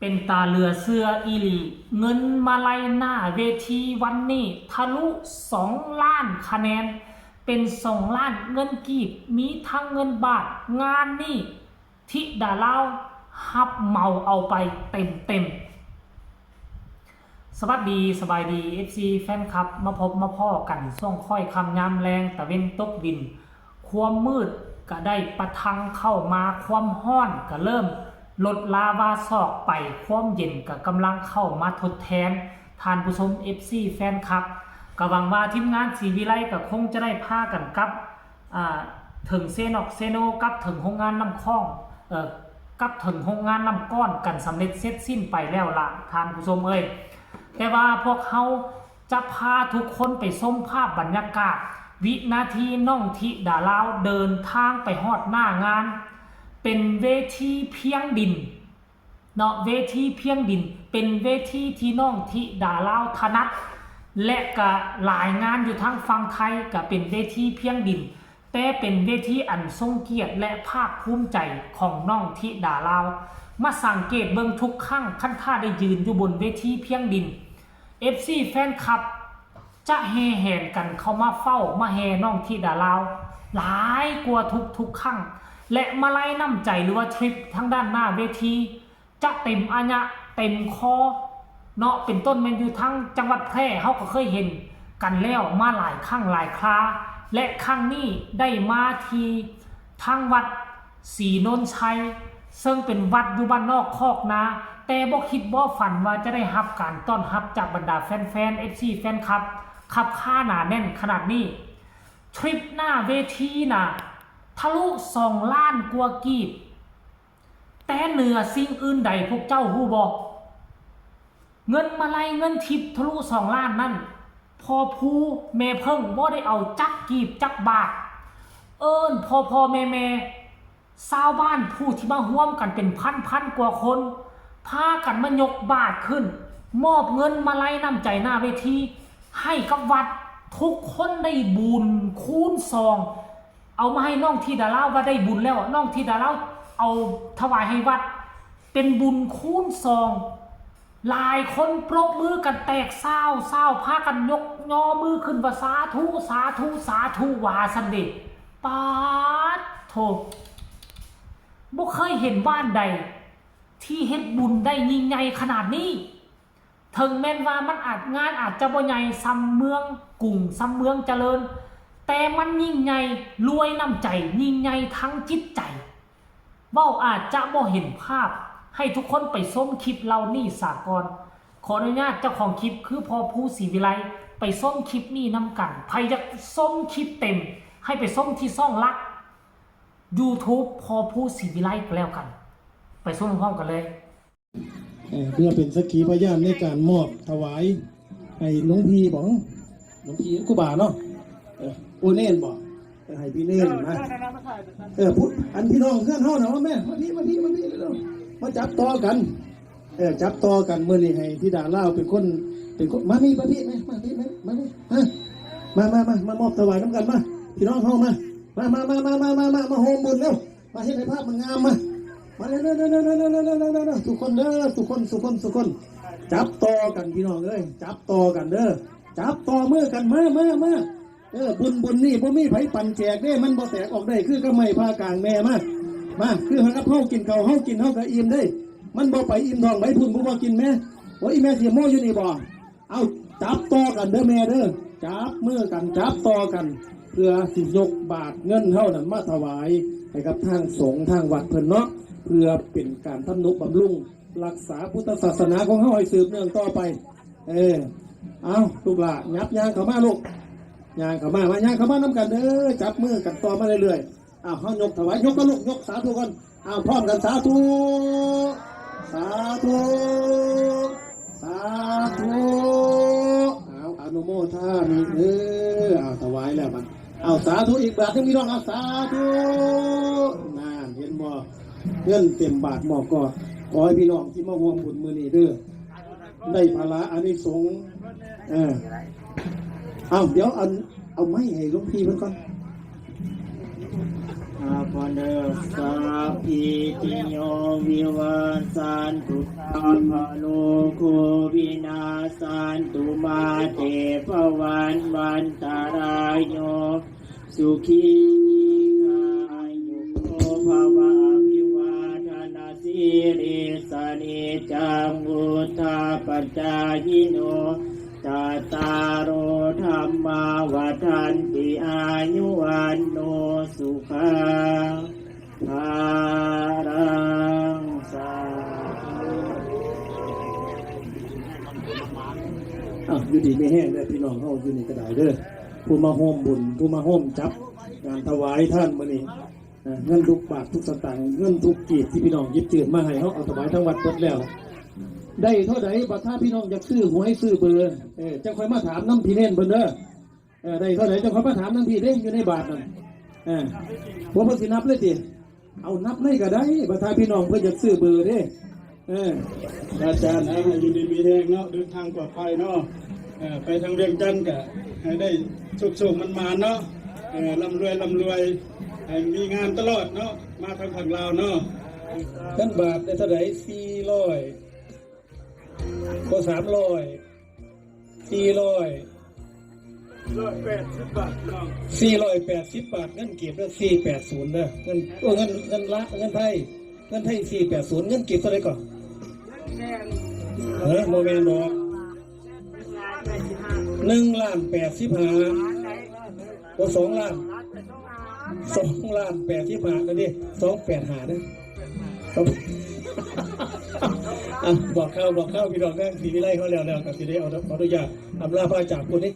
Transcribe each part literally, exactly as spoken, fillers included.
เป็นตาเหลือเชื่ออีหลี เงินมาลัยหน้าเวทีวันนี้ทะลุสองล้านคะแนน เป็นสองล้านเงินกีบ มีทั้งเงินบาท งานนี้ธิดาลาวฮับเหมาเอาไปเต็มๆ สวัสดีสบายดี เอฟซี แฟนคลับ มาพบมาพ้อกันช่วงค่อยค่ำยามแลง ตะเว็นตกดิน ความมืดก็ได้ประทังเข้ามา ความร้อนก็เริ่มลดลาวาซอกไป ความเย็นก็กำลังเข้ามาทดแทน ท่านผู้ชม เอฟซี แฟนคลับ ก็หวังว่าทีมงานศรีวิไลก็คงจะได้พากันกลับ อ่า ถึงเซนอกเซโน กลับถึงโรงงานน้ำคลอง เอ่อ กลับถึงโรงงานน้ำก้อนกันสำเร็จเสร็จสิ้นไปแล้วล่ะ ท่านผู้ชมเอ้ย แต่ว่าพวกเฮาจะพาทุกคนไปชมภาพบรรยากาศ วินาทีน้องธิดาลาวเดินทางไปฮอดหน้างาน เป็นเวทีเพียงดิน เนาะ เวทีเพียงดิน เป็นเวทีที่น้องธิดาลาวถนัด และก็หลายงานอยู่ทางฝั่งไทยก็เป็นเวทีเพียงดิน แต่เป็นเวทีอันทรงเกียรติและภาคภูมิใจของน้องธิดาลาว มาสังเกตเบิ่งทุกครั้ง คันถ้าได้ยืนอยู่บนเวทีเพียงดิน เอฟซี แฟนคลับ จะแห่แหนกันเข้ามาเฝ้ามาแห่น้องธิดาลาว หลายกว่าทุกๆครั้ง และมาลัยน้ำใจหรือว่าทริปทางด้านหน้าเวที จะเต็มอะยะเต็มคอ เนาะ เป็นต้นแม่นอยู่ทางจังหวัดแพร่ เฮาก็เคยเห็นกันแล้วมาหลายครั้งหลายครา และครั้งนี้ได้มาที่ทางวัดศรีโนนชัย ซึ่งเป็นวัดอยู่บ้านนอกคอกนา แต่บ่คิดบ่ฝันว่าจะได้รับการต้อนรับจากบรรดาแฟนๆ เอฟซี แฟนคลับ คับคาหนาแน่นขนาดนี้ ทริปหน้าเวทีน่ะ ทะลุสองล้านกว่ากีบ แต่เหนือสิ่งอื่นใดพวกเจ้าฮู้บ่ เงินมาลัยเงินทิปทะลุสองล้านนั่น พ่อผู้แม่เพิ่งบ่ได้เอาจักกีบจักบาท เอิ้นพ่อพ่อแม่แม่ ชาวบ้านผู้ที่มาร่วมกันเป็นพันๆกว่าคน พากันมายกบาตรขึ้น มอบเงินมาลัยน้ำใจหน้าเวที ให้กับวัด ทุกคนได้บุญคูณสอง เอามาให้น้องธิดาลาวว่าได้บุญแล้ว น้องธิดาลาวเอาถวายให้วัด เป็นบุญคูณสอง หลายคนปรบมือกันแตกซาวซาว พากันยกยอมือขึ้นว่า "สาธุ สาธุ สาธุ" ว่าซั่นเด้ ปาดโธ่ บ่เคยเห็นบ้านใดที่เฮ็ดบุญได้ยิ่งใหญ่ขนาดนี้ ถึงแม้นว่ามันอาจ งานอาจจะบ่ใหญ่ส่ำเมืองกรุง ส่ำเมืองเจริญ แต่มันยิ่งใหญ่รวยน้ำใจ ยิ่งใหญ่ทั้งจิตใจ เว้าอาจจะบ่เห็นภาพ ให้ทุกคนไปชมคลิปเหล่านี้ซะก่อน ขออนุญาตเจ้าของคลิปคือพ่อผู้ศรีวิไล ไปชมคลิปนี้นำกัน ไผอยากชมคลิปเต็ม ให้ไปชมที่ช่องหลัก YouTube พ่อผู้ศรีวิไลก็แล้วกัน ไปชมพร้อมกันเลย เอ่อ เพื่อเป็นสักขีพยานในการมอบถวายให้หลวงพี่บ่ หลวงพี่ครูบาเนาะ เออ โอเนนบ่ เออ ให้พี่เนนนะ เออ พูด อันพี่น้องเพื่อนเฮาน่ะ ว่าแม่ มาพี่ มาพี่ มาพี่เร็วๆ มาจับต่อกัน เออ จับต่อกัน มื้อนี้ให้ธิดาลาวเป็นคน เป็นคน มาพี่ มาพี่ มา มาพี่ มา มาพี่ มา มา มา มา มามอบถวายนำกัน มา พี่น้องเฮามา มา มา มาโฮมบุญเร็ว มาเฮ็ดให้ภาพมันงามมา มาเร็วๆๆๆๆๆๆๆๆ ทุกคนเด้อ ทุกคน ทุกคน ทุกคน จับต่อกันพี่น้องเอ้ย จับต่อกันเด้อ จับต่อมือกัน มา มา มา เออ บุญ บุญนี่บ่มีไผปั่นแจกเด้ มันบ่แตกออกได้ คือกับไม้ผ่ากลางแม่ มา มา คือกับเฮากินข้าว เฮากินเฮาก็อิ่มเด้ มันบ่ไปอิ่มท้องไผพุ้น ผู้บ่กินแม่ โอ้ย อีแม่สิโม้อยู่นี่บ่ เอา จับต่อกันเด้อแม่เด้อ จับมือกัน จับต่อกัน เพื่อสิยกบาตรเงินเฮานั้นมาถวายให้กับทางสงฆ์ทางวัดเพิ่นเนาะ เพื่อเป็นการทำนุบำรุง รักษาพุทธศาสนาของเฮาให้สืบเนื่องต่อไป เออ เอา ลูกหลาน ยับย่างเข้ามาลูก ย่างเข้ามา มา ย่างเข้ามานำกันเด้อ จับมือกันต่อมาเรื่อยๆ อ้าว เฮายกถวาย ยกก่อนลูก ยกสาธุก่อน อ้าว พร้อมกัน สาธุ สาธุ สาธุ อ้าว อนุโมทามิ เออ อ้าว ถวายแล้วมัน อ้าว สาธุอีกบาทหนึ่งพี่น้อง อ้าว สาธุ นั่น เห็นบ่ เงินเต็มบาทหม้อก็ ขอให้พี่น้องที่มาร่วมบุญมื้อนี้เด้อ ได้ผลาอานิสงส์ เออ เอา เดี๋ยวอัน เอาไม้ให้หลวงพี่เพิ่นก่อน อาภรเดสาพีติโยวิวาสันตุ พะโลโควินาสสันตุมาเตภวัตวันตรายโย สุขีทีฆายุโกภะวะ อภิวาทะนะสีลิสสะนิจจังวุฑฒาปะจายิโน จัตตาโรธัมมาวัฑฒันติ อายุวัณโณสุขัง พารังสาธุ อ่ะ อยู่ดีมีแฮงเด้อพี่น้องเฮาอยู่นี่ก็ได้เด้อ ผู้มาร่วมบุญ ผู้มาร่วมจับงานถวายทานมื้อนี้นะ เงินทุกบาททุกสตางค์ เงินทุกกีบที่พี่น้องหยิบยื่นมาให้เฮา เอาถวายทั้งวัดเบิดแล้ว ได้เท่าใด บัดถ้าพี่น้องอยากซื้อหวยซื้อเบอร์ เออ จั่งค่อยมาถามนำพี่เน้นเพิ่นเด้อ เออ ได้เท่าใด จั่งค่อยมาถามนำพี่เด้ อยู่ในบาทนั่น เออ บ่ เพิ่นสินับเลยติ เอานับเลยก็ได้ บัดถ้าพี่น้องเพิ่นอยากซื้อเบอร์เด้ เออ อาจารย์นะ ให้อยู่ดีมีแฮงเนาะ เดินทางปลอดภัยเนาะ เออ ไปทางเวียงจันทน์ก็ให้ได้โชคๆ หมานๆ เนาะ เออ ร่ำรวยร่ำรวย ให้มีงานตลอดเนาะ มาทางฝั่งลาวเนาะ เงินบาทได้เท่าใด สี่ร้อย บ่ สามร้อย สี่ร้อย ร้อยแปดสิบบาทพี่น้อง สี่ร้อยแปดสิบบาท เงินกีบเด้อ สี่แปดศูนย์เด้อ เงิน โอ้ เงิน เงินละ เงินไทย เงินไทย สี่แปดศูนย์ เงินกีบเท่าใดก่อน เออ บ่แม่นดอก หนึ่งล้านแปดสิบห้า โอ้ สองล้าน สองล้านแปดสิบห้า นั่นดิ สองแปดห้า เด้อ ครับ อ่ะ บอกข่าว บอกข่าวพี่น้องแม่งศรีวิไลเขาแล้ว แล้วก็สิได้เอา ขออนุญาตอำลาพระจากคุณนี่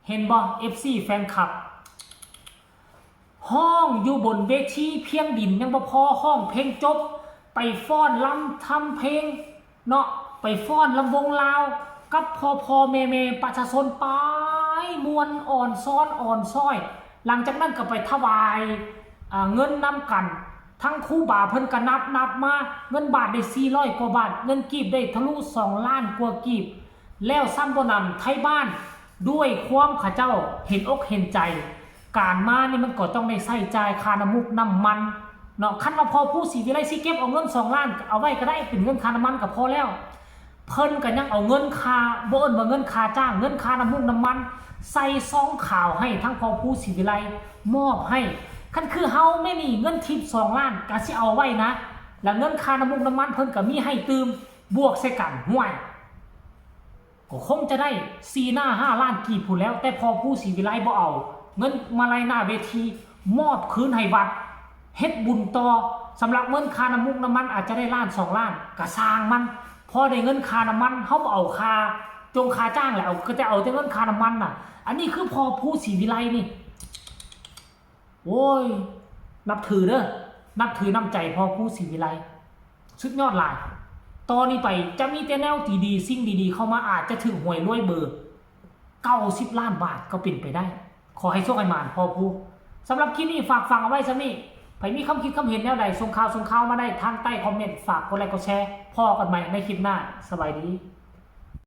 เห็นบ่ เอฟซี แฟนคลับ ฮ้องอยู่บนเวทีเพียงดินยังบ่พอ ฮ้องเพลงจบ ไปฟ้อนรำทำเพลงเนาะ ไปฟ้อนรำวงลาว กับพ่อพ่อแม่แม่ประชาชนไปม่วนอ่อนซ้อนอ่อนซ้อย หลังจากนั้นก็ไปถวาย อ่า เงินนำกัน ทั้งครูบาเพิ่นก็นับนับมา เงินบาทได้สี่ร้อยกว่าบาท เงินกีบได้ทะลุสองล้านกว่ากีบ แล้วซ้ำบ่นั้น ไทบ้านด้วยความเขาเจ้าเห็นอกเห็นใจ การมานี่มันก็ต้องได้ใช้จ่ายค่าน้ำมูกน้ำมันเนาะ คันว่าพ่อภูศรีวิไลสิเก็บเอาเงินสองล้าน เอาไว้ก็ได้ เป็นเงินค่าน้ำมันก็พอแล้ว เพิ่นก็ยังเอาเงินค่า บ่เอิ้นว่าเงินค่าจ้าง เงินค่าน้ำมูกน้ำมัน ใส่ซองขาวให้ทั้งพ่อภูศรีวิไล มอบให้ คันคือเฮาแม่นี่เงินทิปสองล้าน ก็สิเอาไว้นะ แล้วเงินค่าน้ำมูกน้ำมันเพิ่นก็มีให้ตื่ม บวกใส่กัน ห่วย ก็คงจะได้สี่ห้าล้านกีบพู้นแหล้ว แต่พ่อภูศรีวิไลบ่เอา เงินมาลัยหน้าเวที มอบคืนให้วัด เฮ็ดบุญต่อ สำหรับเงินค่าน้ำมูกน้ำมันอาจจะได้ล้านสองล้าน ก็ซ่างมัน พอได้เงินค่าน้ำมัน เฮาบ่เอาค่าจงค่าจ้างแหละ เอา ก็จะเอาแต่เงินค่าน้ำมันน่ะ อันนี้คือพ่อภูศรีวิไลนี่ โอ้ย นับถือเด้อ นับถือน้ำใจพ่อภูศรีวิไล สุดยอดหลาย ต่อนี้ไปจะมีแต่แนวดีๆ สิ่งดีๆ เข้ามา อาจจะถืกหวยรวยเบอร์ เก้าสิบล้านบาทก็เป็นไปได้ ขอให้โชคให้หมานพ่อภู สำหรับคลิปนี้ฝากฟังเอาไว้ส่ำนี้ ใผมีความคิดความเห็นแนวใด ส่งข่าวส่งข่าวมาได้ทางใต้คอมเมนต์ ฝากกดไลค์กดแชร์ พ้อกันใหม่ในคลิปหน้า สบายดี